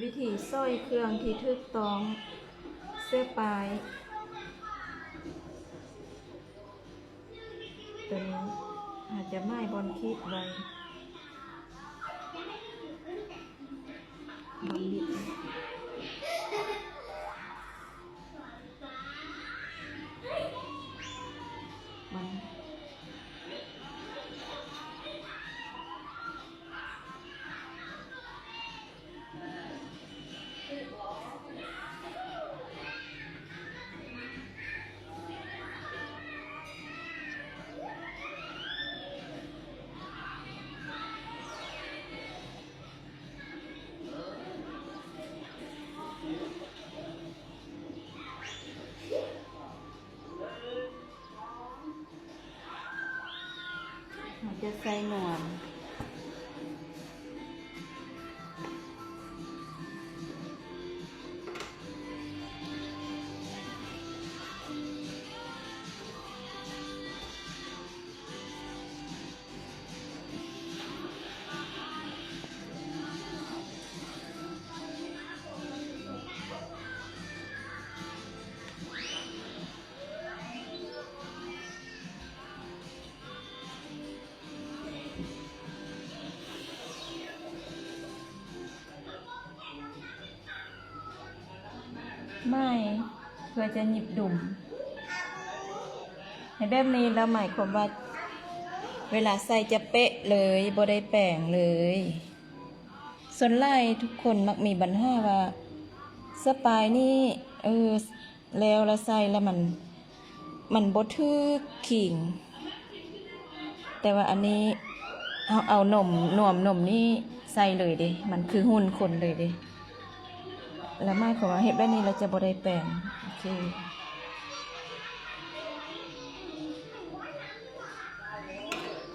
ວິທີສ້ອຍເຄື່ອງທີ່ຖືກຕ້ອງ ເສື້ອປາຍ ໂຕນີ້ອາດຈະໝາຍບ່ອນຂີດໄວ້ ບ່ອນບິດ. ມັນ ເຮົາຈະໃສ່ນວມ. ໝາຍເພື່ອຈະຫຍິບດຸມໃຫ້ແບບນີ້ ແລ້ວໝາຍຄວາມວ່າເວລາໃສ່ຈະເປະເລີຍ ບໍ່ໄດ້ແປງເລີຍ. ສ່ວນຫຼາຍທຸກຄົນມັກມີບັນຫາວ່າ ເສື້ອປາຍນີ້ ເອີ ແລ້ວລະໃສ່ລະມັນ ມັນບໍ່ຖືກຄີງ. ແຕ່ວ່າອັນນີ້ເຮົາເອົານົມ ນວມນົມນີ້ໃສ່ເລີຍເດ້ ມັນຄືຫຸ່ນຄົນເລີຍເດ້ ລະໝາຍຄວາມວ່າເຮັດແບບນີ້ລະຈະບໍ່ໄດ້ແປງ. ໂອເຄ.